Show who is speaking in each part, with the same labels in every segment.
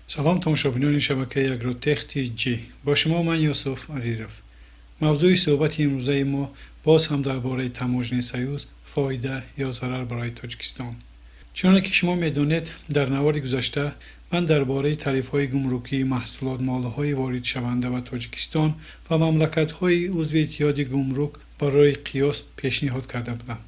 Speaker 1: Салом, тамошобинони шабакаи Агротех ТЖ, бо шумо ман, Юсуф Азизов. Мавзӯи суҳбати имрӯзаи мо боз ҳам дар бораи Таможенный союз: фоида ё зарар барои Тоҷикистон. Чуноне ки шумо медонед, дар навори гузашта ман дар бораи тарифҳои гумрукии маҳсулот, молҳои воридшаванда ба Тоҷикистон ва мамлакатҳои узви Иттиҳоди гумрук барои қиёс пешниҳод карда будам.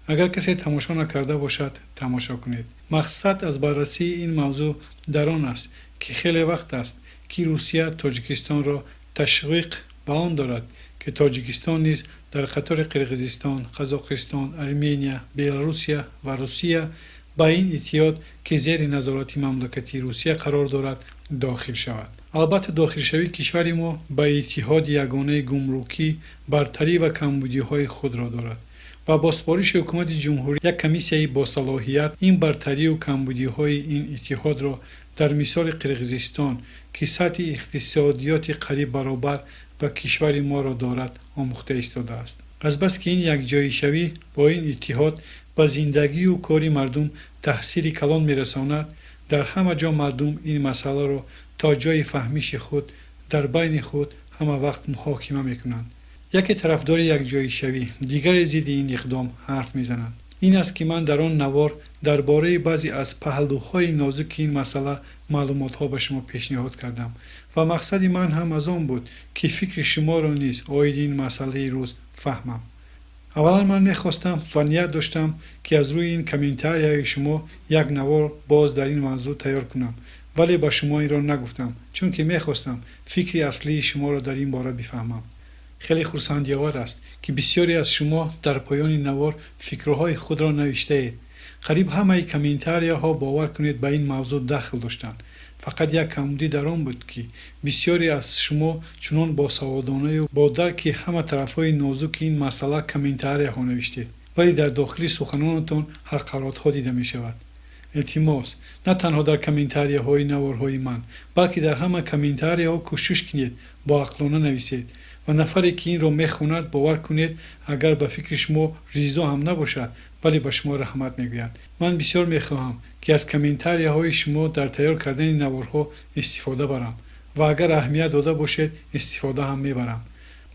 Speaker 1: Агар касе тамошо накарда бошад, тамошо кунед. Мақсад аз баррасии ин мавзӯъ дар он аст, ки хеле вақт аст, ки Русия Тоҷикистонро ташвиқ ба он дорад, ки Тоҷикистон низ дар қатори Қирғизистон, Қазоқистон, Армения, Беларусия ва Русия ба ин иттиҳод, ки зери назорати мамлакати Русия қарор дорад, дохил шавад. Албатта, дохилшавии кишвари мо ба Иттиҳоди ягонаи гумрукӣ бартарӣ ва камбудиҳои худро дорад ва бо супориши ҳукумати ҷумҳурӣ як комиссияи босалоҳият ин бартарию камбудиҳои ин иттиҳодро дар мисоли Қирғизистон, ки сатҳи иқтисодиёти қариб баробар ба кишвари моро дорад, омӯхта истодааст. Азбаски ин якҷоишавӣ бо ин иттиҳод ба зиндагию кори мардум таъсири калон мерасонад, дар ҳама ҷо мардум ин масъаларо то ҷои фаҳмиши худ дар байни худ ҳама вақт муҳокима мекунанд. Яке тарафдори якҷоишавӣ, дигаре зидди ин иқдом ҳарф мезананд. Ин аст, ки ман дар он навор дар бораи баъзе аз паҳлӯҳои нозуки ин масъала маълумотҳо ба шумо пешниҳод кардам ва мақсади ман ҳам аз он буд, ки фикри шуморо низ оиди ин масъалаи рӯз фаҳмам. Аввалан ман мехостам ва ният доштам, ки аз рӯи ин комментарияи шумо як навор боз дар ин мавзӯъ тайёр кунам, вале ба шумо инро нагуфтам, чунки мехостам фикри аслии шуморо дар ин бора бифаҳмам. Хеле хурсандиовар аст, ки бисёре аз шумо дар поёни навор фикрҳои худро навиштаед. Қариб ҳамаи комментарияҳо, бовар кунед, ба ин мавзӯъ дахл доштанд. Фақат як камбудӣ дар он буд, ки бисёре аз шумо чунон босаводонаю бо дарки ҳама тарафҳои нозуки ин масъала комментарияҳо навиштед, вале дар дохили суханонатон ҳақаротҳо дида мешавад. Илтимос, на танҳо дар комментарияҳои наворҳои ман, балки дар ҳама комментарияҳо кӯшиш кунед, боақлона нависед ва нафаре ки инро мехонад, бовар кунед, агар ба фикри шумо ризо ҳам набошад, вале ба шумо раҳмат мегӯяд. Ман бисёр мехоҳам, ки аз комментарияҳои шумо дар тайёр кардани наворҳо истифода барам ва агар аҳамият дода бошед, истифода ҳам мебарам.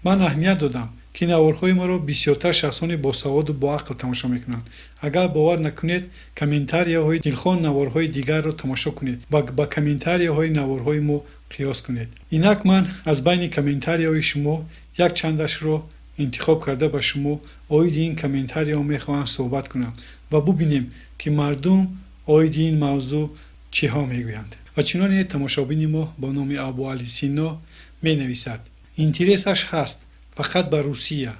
Speaker 1: Ман аҳамият додам, ки наворҳои маро бисёртар шахсони босаводу боақл тамошо мекунанд. Агар бовар накунед, комментарияҳои дилхоҳ наворҳои дигарро тамошо кунед ва ба комментарияҳои наворҳои мо қиёс кунед. Инак, ман аз байни комментарияҳои шумо як чандашро интихоб карда, ба шумо оиди ин комментарияҳо мехоҳам суҳбат кунам ва бубинем, ки мардум оиди ин мавзӯъ чиҳо мегӯянд. Ва чуноне тамошобини мо бо номи Абуали Сино менависад: «Интересаш ҳаст фақат ба Русия,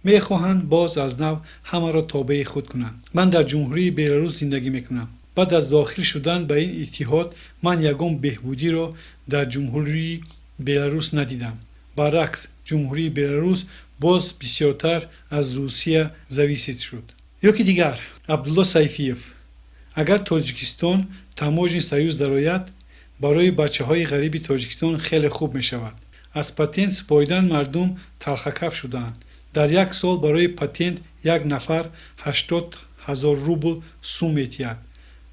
Speaker 1: мехоҳанд боз аз нав ҳамаро тобеи худ кунанд. Ман дар Ҷумҳурии Беларус зиндагӣ мекунам. Баъд аз дохил шудан ба ин иттиҳод ман ягон беҳбудиро дар Ҷумҳурии Беларус надидам. Баръакс, Ҷумҳурии Беларус боз бисёртар аз Русия зависит шуд». Ё ки дигар Абдулло Сайфиев: «Агар Тоҷикистон Таможенный союз дарояд, барои бачаҳои ғариби Тоҷикистон хеле хуб мешавад. Аз патент супоридан мардум талхакаф шудаанд. Дар як сол барои патент як нафар 80 000 рубл сум метиҳад.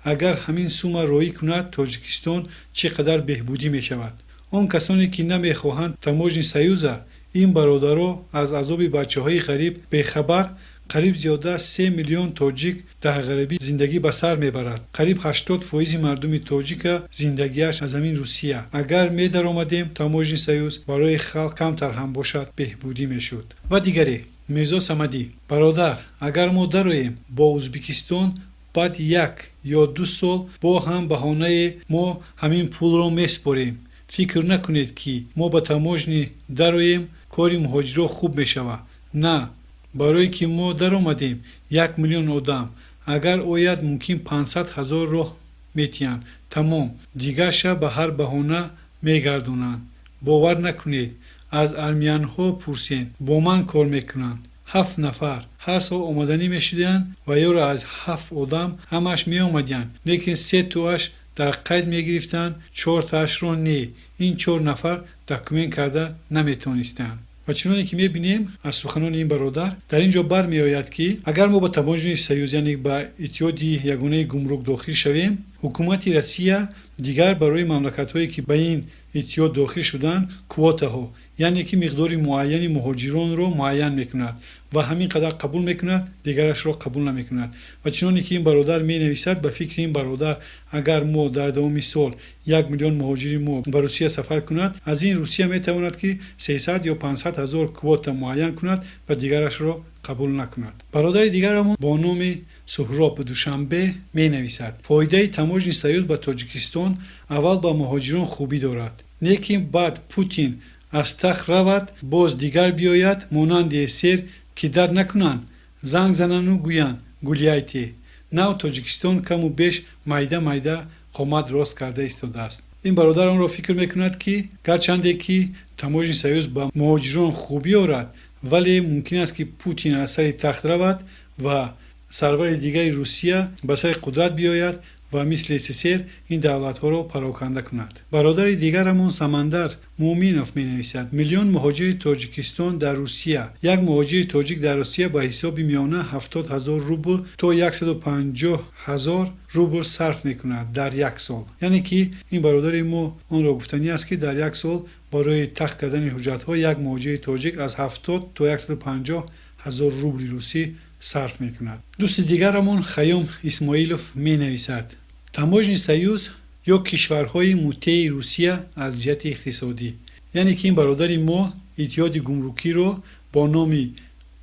Speaker 1: Агар ҳамин сума роӣ кунад, Тоҷикистон чӣ қадар беҳбудӣ мешавад. Он касоне ки намехоҳанд Таможенный союза, ин бародаро аз азоби бачаҳои ғариб бехабар. Қариб зиёда аз 3 миллион тоҷик дар ғарибӣ зиндагӣ ба сар мебарад. Қариб 80 фоизи мардуми тоҷика зиндагиаш аз ҳамин Русия. Агар медаромадем Таможенный союз, барои халқ камтар ҳам бошад, беҳбудӣ мешуд». Ва дигаре, Мирзо Самадӣ: «Бародар, агар мо дароем бо Ӯзбекистон, баъд 1 ё 2 сол бо ҳам баҳонае мо ҳамин пулро месупорем. Фикр накунед, ки мо ба таможня дароем, кори муҳоҷиро хуб мешавад. На, барое ки мо даромадем, 1 миллион одам агар ояд, мумкин 500 000 роҳ метиҳанд, тамом. Дигарша ба ҳар баҳона мегардонанд. Бовар накунед, аз армянҳо пурсед, бо ман кор мекунанд. Ҳафт нафар ҳар сол омаданӣ мешуданд ва ёро аз ҳафт одам ҳамааш меомадиянд, лекин се тоаш дар қайд мегирифтанд, чортаашро не. Ин чор нафар документ карда наметавонистанд». Ва чуноне ки мебинем, аз суханони ин бародар дар ин ҷо бармеояд, ки агар мо ба Таможенный союз, яъне ба Иттиҳоди ягонаи гумрук дохил шавем, ҳукумати Россия Дигар барои мамлакатҳое, ки ба ин иттиҳод дохил шуданд, квотаҳо, яъне ки миқдори муайяни муҳоҷиронро муайян мекунад ва ҳамин қадар қабул мекунад, дигарашро қабул намекунад. Ва чуноне ки ин бародар менависад, ба фикри ин бародар, агар мо дар давоми сол 1 миллион муҳоҷири мо ба Русия сафар кунад, аз ин Русия метавонад, ки 300 ё 500 ҳазор квота муайян кунад ва дигарашро қабул накунад. Бародари дигарамон бо номи Суҳроб Душанбе менависад: фоидаи таможенный союз ба Тоҷикистон аввал ба муҳоҷирон хубӣ дорад, лекин баъд Путин аз тахт равад, боз дигар биёяд, монанди СССР ки дар накунанд, занг занану гӯянд: «Гуляйте». Нав Тоҷикистон каму беш майда майда қомат рост карда истодааст. Ин бародар онро фикр мекунад, ки гарчанде ки таможенный союз ба муҳоҷирон хубӣ орад, вале мумкин аст, ки Путин аз сари тахт равад ва сарвари дигари Русия ба сари қудрат биёяд ва мисли СССР ин давлатҳоро пароканда кунад. Бародари дигарамон Самандар Муъминов менависад: миллион муҳоҷири Тоҷикистон дар Русия, як муҳоҷири тоҷик дар Русия ба ҳисоби миёна 70 ҳазор рубл то 150 ҳазор рубл сарф мекунад дар як сол. Яъне ки ин бародари мо онро гуфтанӣ аст, ки дар як сол барои тахт кардани ҳуҷҷатҳо як муҳоҷири тоҷик аз 70 то 150 ҳазор рубли русӣ сарф мекунад. Дӯсти дигарамон Хайём Исмоилов менависад: таможенный союз ё кишварҳои мутеи Русия аз ҷиҳати иқтисодӣ. Яъне ки ин бародари мо иттиҳоди гумрукиро бо номи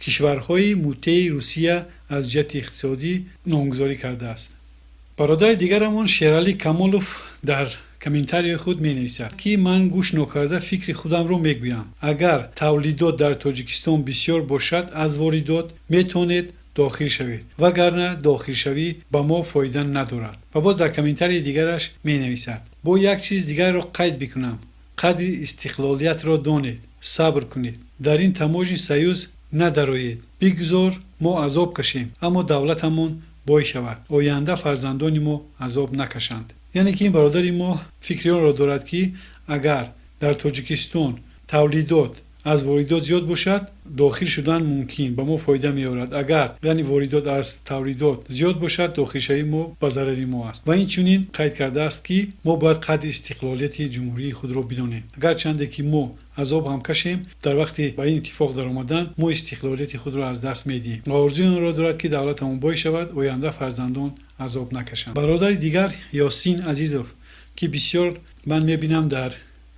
Speaker 1: кишварҳои мутеи Русия аз ҷиҳати иқтисодӣ номгузорӣ кардааст. Бародари дигарамон Шералӣ Камолов дар комментарияи худ менависад, ки ман гӯш нокарда фикри худамро мегӯям: агар тавлидот дар Тоҷикистон бисёр бошад аз воридот, метавонед дохил шавед, вагарна дохилшавӣ ба мо фоида надорад. Ва боз дар комментарияи дигараш менависад: бо як чиз дигарро қайд бикунам, қадри истиқлолиятро донед, сабр кунед, дар ин таможенный союз надароед, бигзор мо азоб кашем, аммо давлатамон бой шавад, оянда фарзандони мо азоб накашанд. Яъне ки ин бародари мо фикри онро дорад, ки агар дар Тоҷикистон тавлидот аз воридот зиёд бошад, дохил шудан мумкин ба мо фоида меорад, агар яъне воридот аз тавлидот зиёд бошад, дохилшавии мо ба зарари мо аст. Ва инчунин қайд кардааст, ки мо бояд қадри истиқлолияти ҷумҳурии худро бидонем, агарчанде ки мо азоб ҳам кашем, дар вақти ба ин иттифоқ даромадан мо истиқлолияти худро аз даст медиҳем. Ва орзуи онро дорад, ки давлатамон бой шавад, оянда фарзандон азоб накашанд. Бародари дигар Ёсин Азизов, ки бисёр ман мебинам дар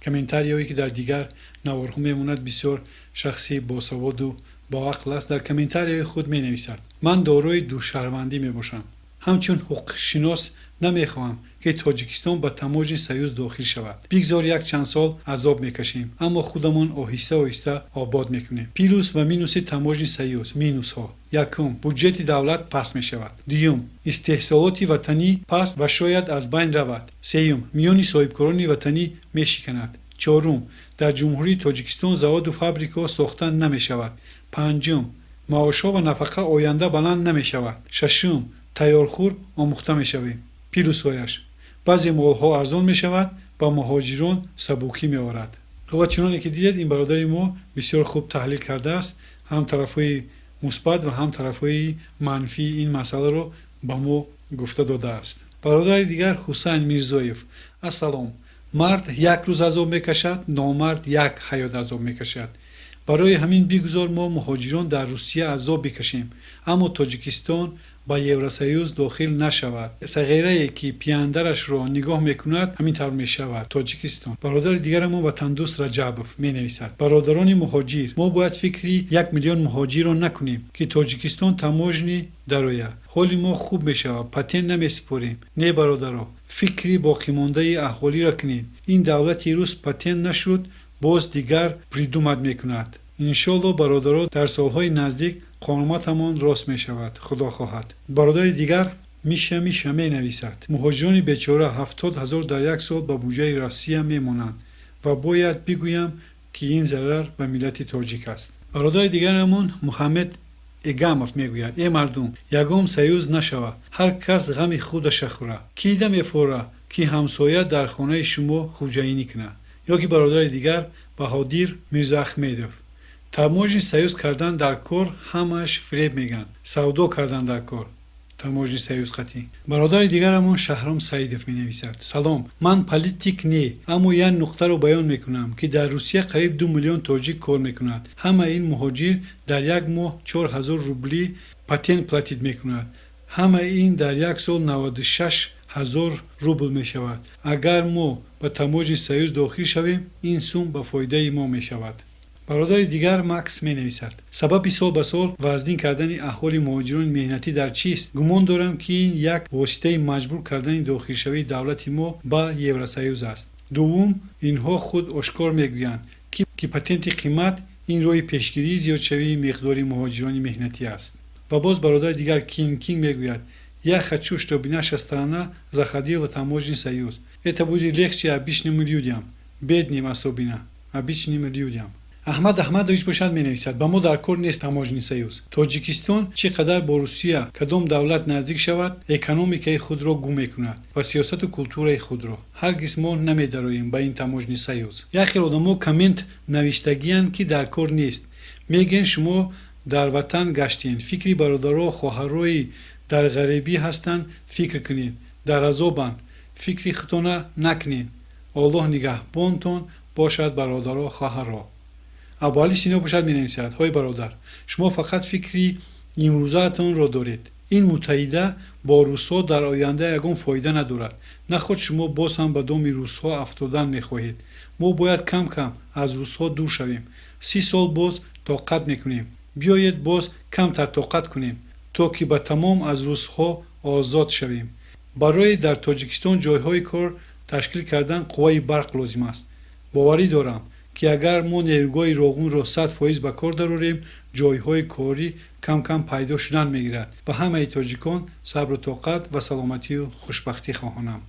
Speaker 1: комментарияҳое, ки дар дигар наворҳо мемонад, бисёр шахси босаводу боақл аст, дар комментарияи худ менависад: ман дорои душаҳрвандӣ мебошам, ҳамчун ҳуқуқшинос намехоҳам, ки Тоҷикистон ба таможенный союз дохил шавад. Бигзор як чанд сол азоб мекашем, аммо худамон оҳиста оҳиста обод мекунем. Плюс ва минуси таможенный союз. Минусҳо: якум, буҷети давлат паст мешавад; дуюм, истеҳсолоти ватанӣ паст ва шояд аз байн равад; сеюм, миёни соҳибкорони ватанӣ мешиканад; чорум, дар Ҷумҳурии Тоҷикистон заводу фабрикаҳо сохта намешавад; панҷум, маошҳо ва нафақа оянда баланд намешавад; шашум, тайёрхӯр омӯхта мешавем. Плюсҳояш: баъзе молҳо арзон мешавад, ба муҳоҷирон сабукӣ меорад. Ва чуноне ки дидед, ин бародари мо бисёр хуб таҳлил кардааст, ҳам тарафҳои мусбат ва ҳам тарафҳои манфии ин масъаларо ба мо гуфта додааст. Бародари дигар Ҳусайн Мирзоев: ассалом, мард як рӯз азоб мекашад, номард як ҳаёт азоб мекашад. Барои ҳамин бигузор мо муҳоҷирон дар Русия азоб бикашем, аммо Тоҷикистон ба Евросоюз дохил нашавад. Сағирае ки пияндарашро нигоҳ мекунад, ҳамин тавр мешавад Тоҷикистон. Бародари дигарамон Ватандӯст Раҷабов менависад: бародарони муҳоҷир, мо бояд фикри 1 миллион муҳоҷирро накунем, ки Тоҷикистон таможни дарояд, ҳоли мо хуб мешавад, патент намесупорем. Не, бародаро, фикри боқимондаи аҳолиро кунед. Ин давлати рус патент нашуд, боз дигар придумать мекунад. Иншолло, бародаро, дар солҳои наздик қоматамон рост мешавад, худо хоҳад. Бародари дигар Миша Миша менависад: муҳоҷирони бечора 70 ҳазор дар як сол ба буҷаи Россия мемонанд ва бояд бигӯям, ки ин зарар ба миллати тоҷик аст. Бародари дигарамон Муҳаммед Эгамов мегӯяд: э мардум, ягон союз нашава, ҳар кас ғами худаша хӯра. Кида мефора, ки ҳамсоя дар хонаи шумо хуҷаинӣ кунад? Ё ки бародари дигар Баҳодир Мирзоахмедов: таможенный союз кардан дар кор, ҳамааш фиреб мегӯянд, савдо кардан дар кор. Таможенный союз қатӣ. Бародари дигарамон Шаҳром Саидов менависад: «Салом, ман политик не, аммо як нуқтаро баён мекунам, ки дар Русия қариб 2 миллион тоҷик кор мекунад. Ҳама ин муҳоҷир дар як моҳ 4000 рубли патент платить мекунад. Ҳама ин дар як сол 96 000 рубл мешавад. Агар мо ба Таможенный союз дохил шавем, ин сум ба фоидаи мо мешавад». Бародари дигар Макс менависад: «Сабаби сол ба сол вазнин кардани аҳволи муҳоҷирони меҳнатӣ дар чист? Гумон дорам, ки ин як воситаи маҷбур кардани дохилшавии давлати мо ба Евросоюз аст. Дуввум, инҳо худ ошкор мегӯянд, ки патенти қимат ин роҳи пешгирии зиёдшавии миқдори муҳоҷирони меҳнатӣ аст». Ва боз бародари дигар Кин Кинг мегӯяд: «Я хочу, чтобы наша страна заходила в Таможенный союз. Это будет легче обычным людям, бедным, особенно обычным людям». Аҳмад Аҳмадович бошад менависад: «Ба мо дар кор нест Таможенный союз. Тоҷикистон чӣ қадар бо Русия, кадом давлат наздик шавад, экономикаи худро гум мекунад ва сиёсату культураи худро. Ҳаргиз мо намедароем ба ин Таможенный союз». Як хел одамо коммент навиштагиянд, ки дар кор нест. Мегӯянд, шумо дар ватан гаштем, фикри бародаро, хоҳарои дар ғарибӣ ҳастанд фикр кунед, дар азобанд, фикри худтона накунед. Оллоҳ нигаҳбонтон бошад, бародаро, хоҳаро. Абуалӣ Сино бошад менависад: «Ҳой бародар, шумо фақат фикри имрӯзаатонро доред. Ин муттаҳида бо русҳо дар оянда ягон фоида надорад. Наход шумо боз ҳам ба доми русҳо афтодан мехоҳед? Мо бояд кам кам аз русҳо дур шавем. 30 сол боз тоқат мекунем, биёед боз камтар тоқат кунем, то ки ба тамом аз русҳо озод шавем. Барои дар Тоҷикистон ҷойҳои кор ташкил кардан қувваи барқ лозим аст. Боварӣ дорам, ки агар мо нерӯгоҳи Роғунро 100% ба кор дарорем, ҷойҳои корӣ кам кам пайдо шудан мегирад. Ба ҳамаи тоҷикон сабру тоқат ва саломатию хушбахтӣ хоҳонам».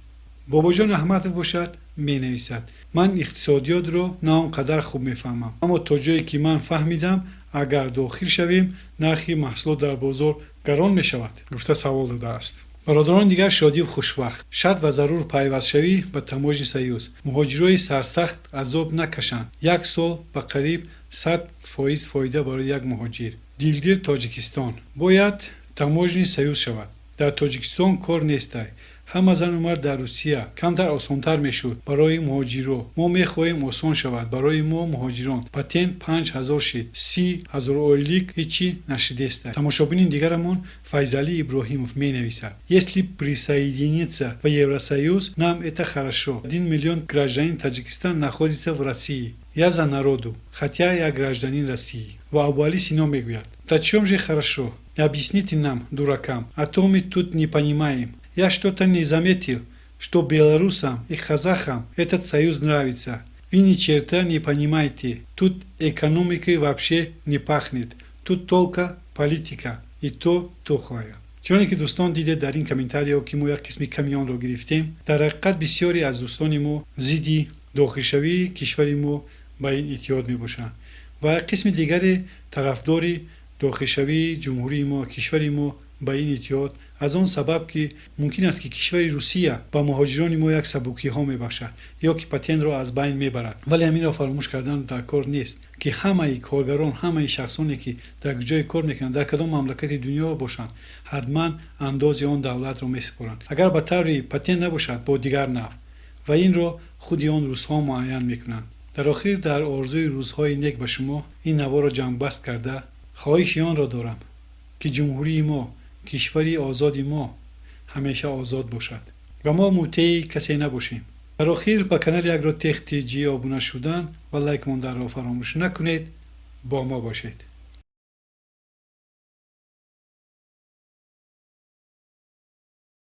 Speaker 1: Бобоҷон Аҳмадов бошад менависад: «Ман иқтисодиётро на он қадар хуб мефаҳмам, аммо то ҷое ки ман фаҳмидам, агар дохил шавем, нархи маҳсулот дар бозор гарон мешавад», гуфта савол додааст. Бародарони дигар, шодию хушбахт. Шарт ва зарур пайвастшавӣ ба Таможенный союз муҳоҷирои сарсахт азоб накашанд. Як сол ба қариб 100% фоида барои як муҳоҷир. Дилдир Тоҷикистон бояд Таможенный союз шавад. Дар Тоҷикистон кор нестай, ҳама зану мард дар Русия. Камтар осонтар мешуд барои муҳоҷиро. Мо мехоҳем осон шавад барои мо муҳоҷирон. Патент 5000 шид, 30 000 ойлик ҳичи нашидеста». Тамошобини дигарамон Файзалӣ Иброҳимов менависад: «Если присоединиться в Евросоюз, нам это хорошо. 1 миллион гражданин Таджикистан находится в России. Я за народу, хотя я гражданин России». Ва Абуалӣ Сино мегӯяд: «Да чем же хорошо? Объясните нам, дуракам, а то мы тут не понимаем. Я что-то не заметил, что белорусам и казахам этот союз нравится. Вы ни черта не понимаете. Тут экономикой вообще не пахнет. Тут только политика. И то тухлая». Чуноне ки дӯстон дидед дар ин комментариҳо, ки мо як қисми ками онро гирифтем, дар ҳақиқат бисёре аз дӯстони мо зидди дохилшавии кишвари мо ба ин иттиҳод мебошанд ва як қисми дигаре тарафдори дохилшавии ҷумҳурии мо, кишвари мо ба ин иттиҳод, аз он сабаб ки мумкин аст, ки кишвари Русия ба муҳоҷирони мо як сабукиҳо мебахшад ё ки патентро аз байн мебарад. Вале ҳаминро фаромӯш кардан дар кор нест, ки ҳамаи коргарон, ҳамаи шахсоне, ки дар ҷое кор мекунанд, дар кадом мамлакати дунё бошанд, ҳатман андози он давлатро месупоранд, агар ба таври патент набошад, бо дигар нав, ва инро худи он рӯзҳо муайян мекунанд. Дар охир дар орзуи рӯзҳои нек ба шумо ин наворо ҷамъбаст карда, хоҳиши онро дорам, ки ҷумҳурии мо, кишвари озоди мо ҳамеша озод бошад ва мо мутеи касе набошем. Дар охир ба канали Агротех ТЖ обуна шудан ва лайк монданро фаромӯш накунед. Бо мо бошед.